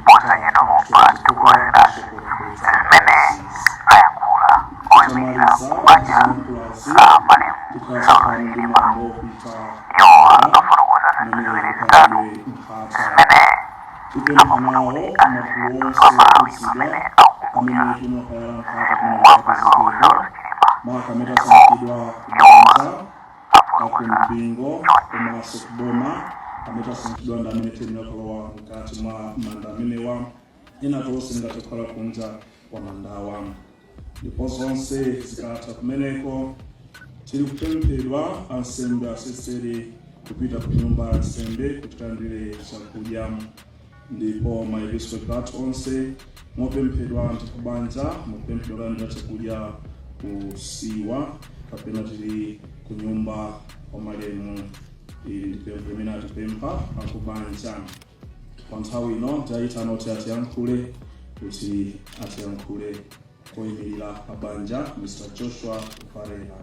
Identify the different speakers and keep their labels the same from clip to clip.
Speaker 1: Posachedwapa tikupatsirani zimene ayankhula oimilira banja la malemu Saulos Chilima. Iwowa afotokoza zinthu ziwiri zitatu zimene amafuna kuti azize mtundu wa Malawi pamene akukumbukira mzimu wa m'bale wawo Saulos Chilima, ndipo iwowa afotokoza chonchi.
Speaker 2: Amene tasankhidwa ndi amene tiyenera kulowa mkati mwa manda amenewa. Ena tonse tingathe kukhala kunja kwa mandawa. Ndipo zonse zikatha kumeneko, tili kupemphedwa ansembe aseseri kupita ku nyumba ya nsembe kuti tilandire chakudya. Ndipo maepiskopi athu onse mopemphedwa anthu kubanja mukupemphedwa kulandira chakudya kusiwa kapena tili ku nyumba kwa malemu. Ili ndi pempho limene atipempha akubanja. Pa nthawi ino tayitana kuti atiyankhule, kuti atiyankhule koyimirira abanja, Mr Joshua Varela.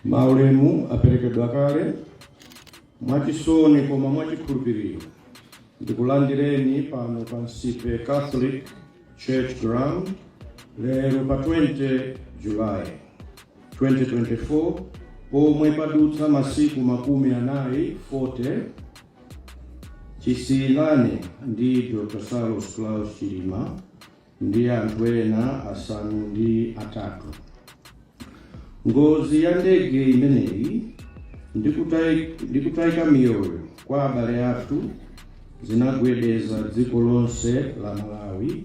Speaker 3: Maulemu aperekedwa kale. Mwachisoni koma mwachikhulupiriro, ndikulandireni pano pa Nsipe Catholic Church Ground lero pa 20 July 2024, pomwe padutsa masiku 40, 40, chisiyirane ndi Dr Saulos Klaus Chilima ndi anthu ena 8. Ngozi ya ndege imeneyi ndi kutayika miyoyo kwa abale athu zinagwedeza dziko lonse la Malawi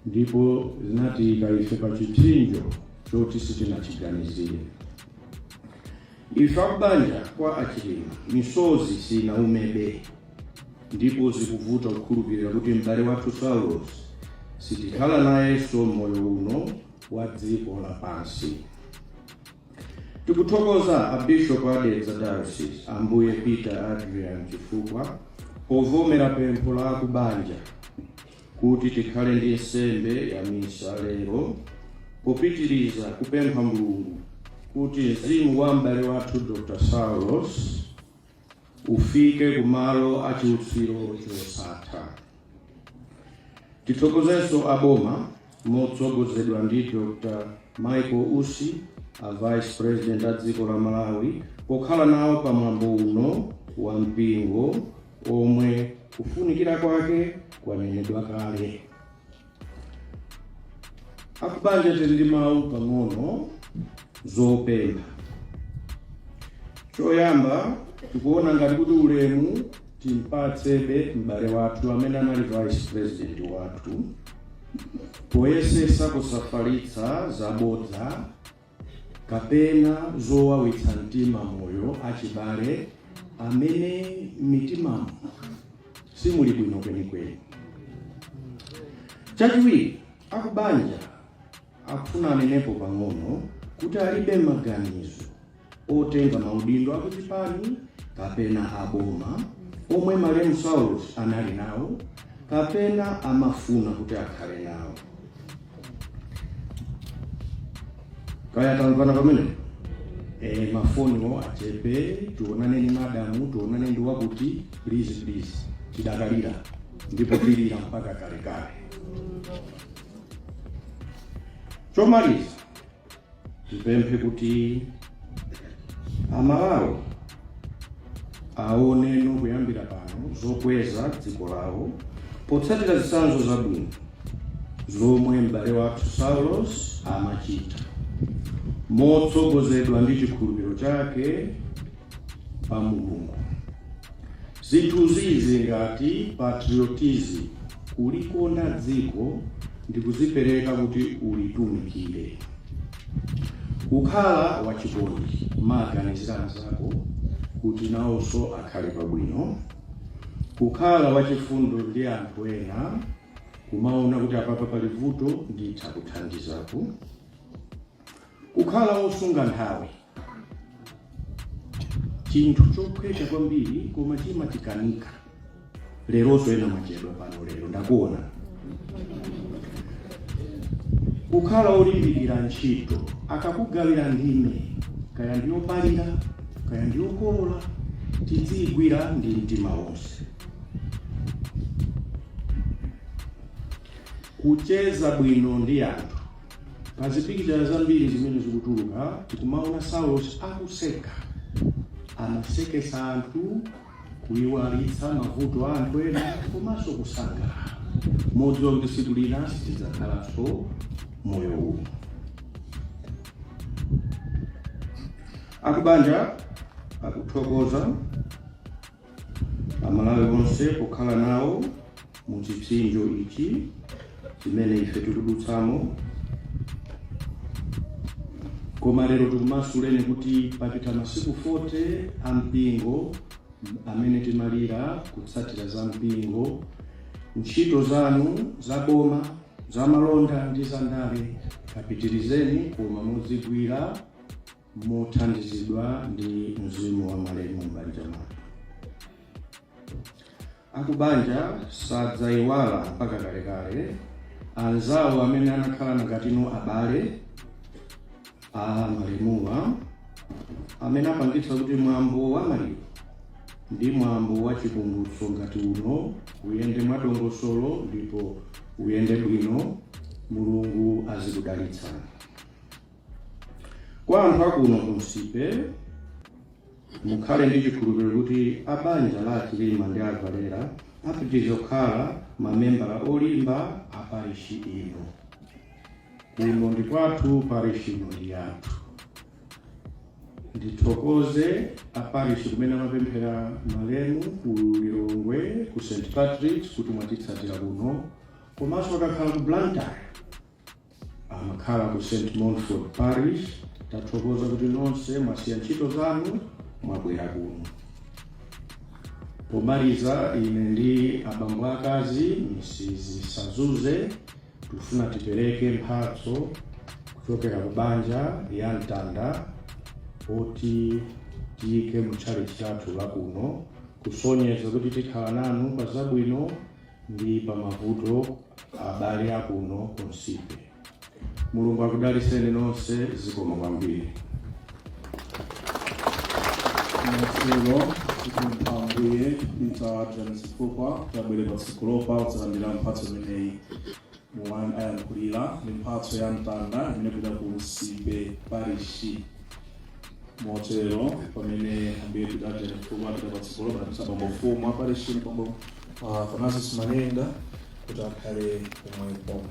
Speaker 3: ndipo zinatiyika ife pa chipsinjo choti sitinachiganizire. Ife akubanja kwa Achilima misozi sinaumebe ndipo zikuvuta kukhulupirira kuti m'bale wathu Saulos sitikhala nayenso moyo uno wa dziko lapansi. Tikuthokoza a Bishop a Dedza Diocese, Ambuye Peter Adrian Chifukwa, povomera pempho la akubanja kuti tikhale ndi nsembe ya misa lero, popitiriza kupempha Mulungu kuti mzimu wa m'bale wathu Dr Saulos ufike kumalo a chiutsiro chosatha. Tithokozenso aboma motsogozedwa ndi Dr Michael Usi, a Vice President a dziko la Malawi, pokhala nawo pa mwambo uno wa mpingo omwe kufunikira kwake kwanenedwa kale. Akubanja tili ndi mawu pang'ono zopempha. Choyamba, tikuona ngati kuti ulemu timpatsebe m'bale wathu amene anali Vice President wathu poyesesa kusafalitsa zabodza kapena zowawitsa mtima moyo achibale amene m'mitimamo simuli bwino kwenikweni. Chachiwiri, akubanja akufuna anenepo pang'ono kuti alibe maganizo otenga maudindo akuchipani kapena aboma omwe malemu Saulos anali nawo kapena amafuna kuti akhale nawo. Kaya tamvana pamene? Mafoniwo achepe, tionane ni madamu, tionane ndi wakuti, please please, tidakalira ndipo tilira mpaka kalekale. Chomaliza, tipemphe kuti Amalawi aoneno kuyambira pano zokweza dziko lawo potsatira zitsanzo zabwino zomwe m'bale wathu Saulos amachita motsogozedwa ndi chikhulupiriro chake pa Mulungu. Zinthuzi ngati patriotism, kulikonda dziko ndi kuzipereka kuti ulitumikire, kukhala wachikondi, kumaganizira anzako kuti nawonso akhale pabwino, kukhala wachifundo ndi anthu ena, kumaona kuti apapa pali vuto nditha kuthandizapo, kukhala wosunga nthawi, chinthu chophweka kwambiri koma chimatikanika. Leronso ena mwachedwa pano lero ndakuona. Kukhala olimbikira ntchito, akakugawira ndime, kaya ndiyopalira kaya ndiyokolola, tidziyigwira ndi mtima wonse. Kucheza bwino ndi anthu. Pa zipikitala zambiri zimene zikutuluka tikumaona Saulos akuseka, amasekesa anthu, kuyiwalitsa mavuto a anthu ena komanso kusangalala modziwa kuti tsiku lina sitidzakhalanso moyo uno. Akubanja akuthokoza Amalawi onse pokhala nawo mu chipsinjo ichi chimene ife tikudutsamo. Koma lero tikumasuleni kuti papita masiku 40 a mpingo amene timalira kutsatira za mpingo, ntchito zanu za boma, za malonda ndi za ndale kapitirizeni, koma muzigwira mothandizidwa ndi mzimu wa malemu m'banja mwanu. Akubanja sadzayiwala mpaka kalekale anzawo amene anakhala nakatino abale a malemuwa, amene apangitsa kuti mwambo wa maliro ndi mwambo wa chikumbutso ngati uno uyende mwadongosolo ndipo uyende bwino. Mulungu azikudalitsani. Kwa anthu akuno ku Nsipe, mukhale ndi chikhulupiriro kuti a banja la Chilima ndi a Valera apitiriza kukhala mamembala olimba a parishi ino. Kuno ndi kwathu, parishi ino ndi yathu. Ndithokoze a parishi kumene amapemphera malemu ku Lilongwe ku St Patrick's kuti mwatitsatira kuno, komanso akakhala ku Blantyre amakhala ku St Montfort Parish. Tathokoza kuti nonse mwasiya ntchito zanu mwabwera kuno. Pomaliza, ine ndi abambo akazi Mrs Sazuze tikufuna tipereke mphatso kuchokera ku banja ya mtanda oti tiyike mu tchalitchi lathu lakuno, kusonyeza kuti tikhala nanu pa zabwino ndi pa mavuto, abale akuno ku Nsipe. Mulungu akudalitseni nonse, zikomo kwambiri.
Speaker 2: Motero tikupempha Ambuye Peter Adrian Chifukwa kuti abwere patsogolopa kudzalandira mphatso imeneyi muwani ayankhulira. Ndi mphatso ya mtanda imene kupita ku Nsipe Parishi. Motero pamene Ambuye Peter Adrian Chifukwa apita patsogolo, panapita bambo mfumu a parishi, bambo Athanasius Manenga, kuti akhale pomwepo.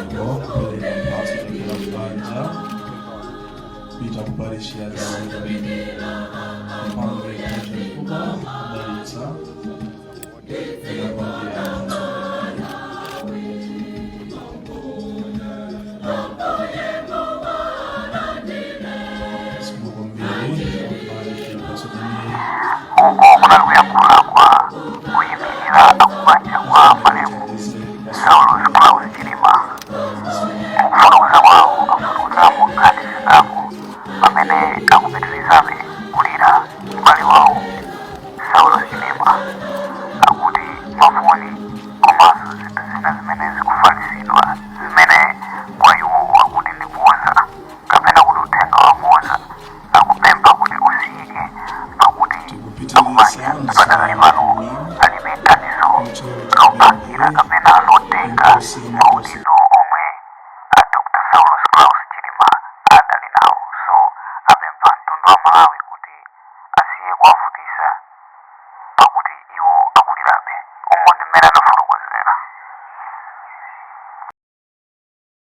Speaker 2: Ndipo kupereka mphatso kuchokera kubanja kupita ku parishi ya Nsipe. Mphamvu chifukwa kudalitsa ndikakwambira mphatso imeneyi. Zikomo kwambiri parishi mphatso imeneyi.
Speaker 1: Uko kunali kuyankhula kwa kuyimirira akubanja kwa malemu Saulos Klaus Chilima. Mukufotokoza kwawo afotokozamo nkhani zingapo pamene akupitirizabe kulira m'bale wawo Saulos Chilima. Akuti mafoni komanso zinthu zina zimene zikufalitsidwa zimene kwa iwo akuti ndi bodza kapena kuti uthenga wa bodza, akupempha kuti usiyike pakuti
Speaker 2: Tikupitiriza
Speaker 1: akubanja padakali pano
Speaker 2: ndizoyankhula.
Speaker 1: alibe thandizo
Speaker 2: Motero
Speaker 1: lopangira
Speaker 2: tipemphe
Speaker 1: kapena lotenga
Speaker 2: Inkosi Makosi
Speaker 1: maudindo omwe a Dr Saulos Klaus Chilima adali nawo. So apempha mtundu wa Malawi kuti asiye kuwavutitsa.